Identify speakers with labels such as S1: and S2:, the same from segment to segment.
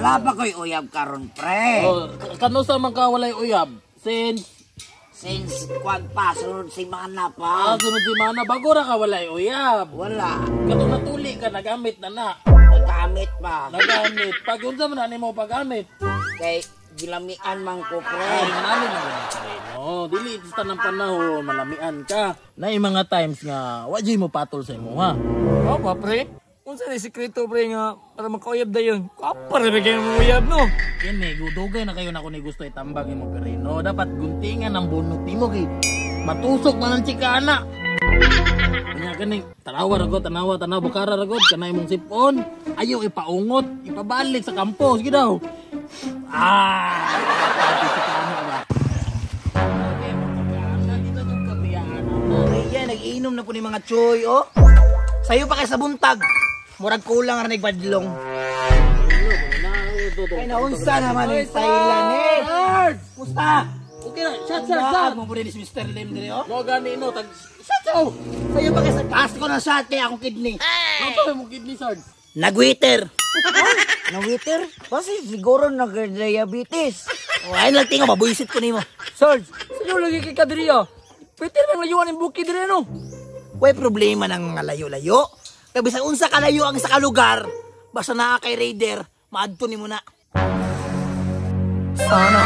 S1: Wala pa ko'y uyab karon, pre.
S2: Oh, kanusa man ka walay uyab? Since
S1: kwan pa, sunod semana pa.
S2: Ah, sunod semana bago ra ka walay uyab.
S1: Wala.
S2: Katong natuli ka nagamit na na.
S1: Nagamit pa.
S2: Nagamit. Pag unsa man ani mo paggamit?
S1: Kay gilamian man ko, pre.
S2: Ay, nani man gud pre. No, dili sa tanang panahon malamian ka. Naay mga times nga wa jud mo patol sa imo ha.
S3: Oh, pa pre. Unsa ni sekreto pre nga para makauyab dayon? Kapar ra kay mo uyab no.
S2: Kini gudugay na kayo na ni gusto itambag imo pre no. Dapat guntingan ang bunot nimo kay matusok man ang chikana. Nya kaning tanawa ra gud, tanawa tanawa bukara ra gud kanay imong sipon. Ayo ipaungot, ipabalik sa kampo sige daw. Ah, chikana ba.
S4: Ay, nag-iinom na po ni mga choy, oh. Sayo pa kay sa buntag. Murag kulang ra nagbadlong. Ay, naunsa naman ang Thailand eh. Musta?
S2: Okay na, shot shot shot.
S4: Mo po rin si Mr. Lim dire, oh.
S2: Mo gani no tag shot oh.
S4: Sayo pa kay sa taas ko na shot kay akong kidney.
S2: Ano mo kidney Sarge?
S4: Nagwiter.
S1: Nagwiter? Kasi siguro nag-diabetes.
S4: Oh, ay lang tingo mabuisit ko nimo.
S3: Sarge, sino lagi kay kadriya? Pwede bang layuan ang bukid dire no?
S4: Way problema ng mga layo-layo. Kay bisan unsa kalayo ang isa ka lugar, basta naa kay Raider, maadto nimo na.
S3: Sana.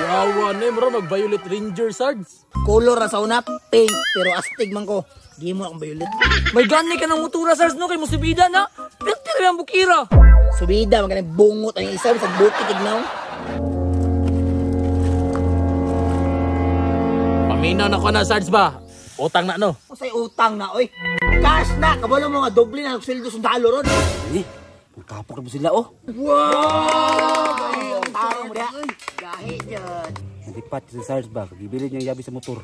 S2: Yawa ni mura mag Violet Ranger Sarge.
S4: Color ra sa una pink, pero astig man ko. Di mo akong violet.
S3: May gani ka ng motora Sarge no kay musubida na. Pwede ra ang bukira.
S4: Subida man kanang bungot ang isa sa bukid tignaw.
S2: Paminaw na ko na Sarge ba? Utang na no.
S4: Usay utang na oy. Cash na kabalo mo nga doble na sweldo sundalo ron.
S5: Eh, magkapok na ba sila oh?
S4: Wow! Tarong mo diha. Gahi jud.
S5: Nalipat si Sarge ba? Gibili niya yabi sa motor.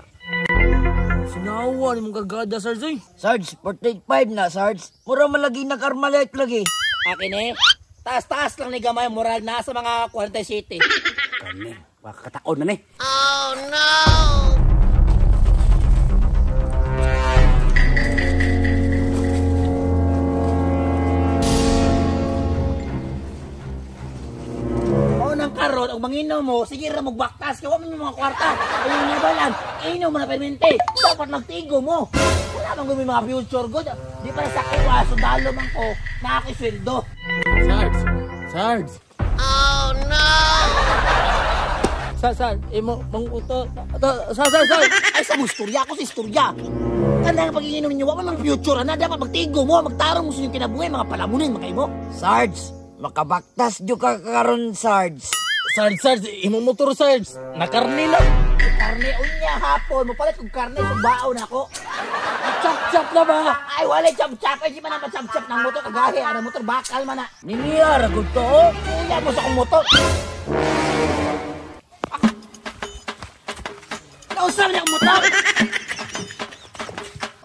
S3: Sinawa ni mong kargada Sarge oy.
S1: Sarge, 45 na, Sarge. Mura malagi nag-armalite lagi.
S4: Akin eh. Taas-taas lang ni gamay moral nasa mga 47.
S5: Kani, makakataon na ni.
S4: Oh no! Karon og manginom mo, sige ra mogbaktas kay wa man yung mga kwarta. Ayun nga balan, inom mo na permente. Dapat magtigo mo. Wala man gud mga future good. Di pa sa kuwa sundalo man ko, nakakisweldo.
S2: Sarge, Sarge.
S4: Oh no.
S3: Sar, imo mang uto. Sar, sar.
S4: Ay sa istorya ako sa istorya. Kanang pagiinom ninyo, wa man mga future ana, dapat magtigo mo, magtarong mo sa inyong kinabuhi, mga palamunin man kay mo.
S1: Sarge, makabaktas jud ka karon, Sarge.
S2: Sarge, Sarge, imong motor Sarge. Nakarne na.
S4: Karne unya hapon, mopalit kog karne subaon ako.
S2: Chop-chop na ba?
S4: Ay walay chop-chop, ay di man na chop-chop ng motor kagahi, ana motor bakal man na.
S1: Niniya ra gud to. Oh.
S4: Kuya mo sa akong motor. Nausap niya akong motor.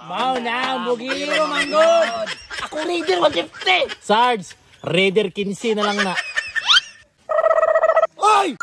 S3: Mao na ang bugiro man gud.
S4: Ako Raider 150.
S2: Sarge, Raider 15 na lang na.
S4: Oy!